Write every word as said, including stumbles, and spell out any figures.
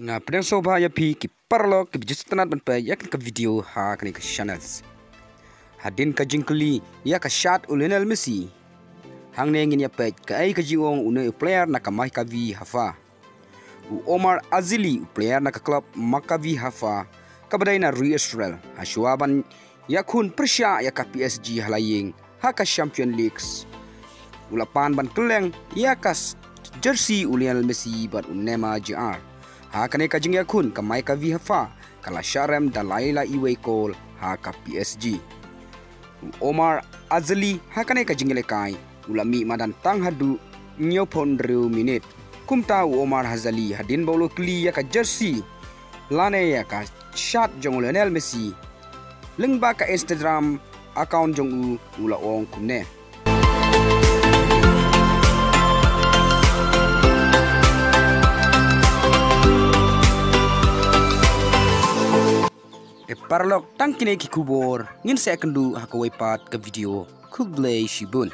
Nga pdiang sngewbha ïa phi ki paralok kiba ju sngewtynnat ban peit ïa kane ka video ha kane ka channel. Hadien ka jingkylli ïa ka shad u Lionel Messi, hangne ngin ïa peit kaei ka jingong une u player na ka Maccabi Haifa. U Omar Azzili, u player na ka club Maccabi Haifa kaba dei na ri Israel, ha shuwa ban ïakhun pyrshah ïa ka P S G ha la ïing ha ka Champions League, u la pan ban kylleng ïa ka s-, jersey u Lionel Messi bad u Neymar Junior. Ha kane ka jingïakhun, ka Maccabi Haifa ka la shah rem da lai la iwei kol ha ka P S G. U Omar Azzili ha kane ka jingïalehkai u la mih madan tang haduh hynñiewphew hynriew minit. Kumta u Omar Azzili, hadien ba u la kylli ïa ka jersey lane ïa ka shad jong u Lionel Messi lyngba ka Instagram account jong u, u la ong kumne. E paralok, tang kine ki khubor, ngin sa ïakynduh ha kawei pat ka video. Khublei shibun.